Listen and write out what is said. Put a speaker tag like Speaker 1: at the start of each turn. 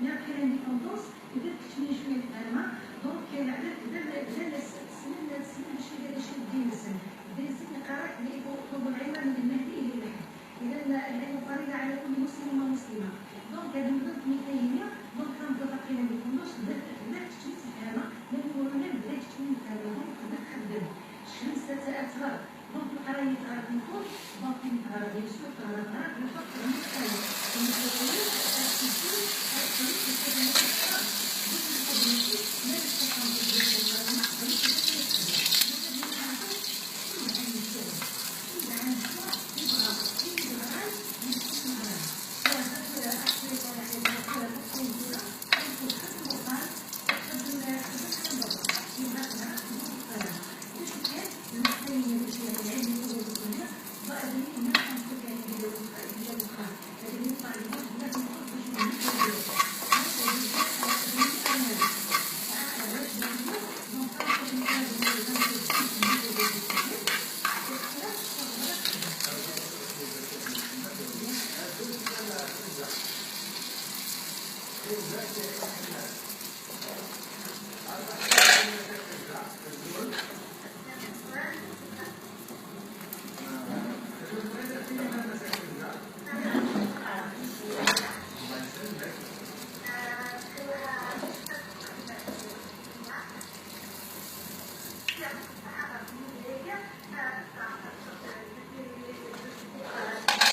Speaker 1: Mais après l'indépendance بدا تكتمل شويه الفهمه. Donc العباد بدا السنه باش يدير شي الدين، السنه الدين السنه قرأ طلب العلم من المهد الى اللحد. اذا العلم فريضه على كل مسلم ومسلمه. Donc هذا من 200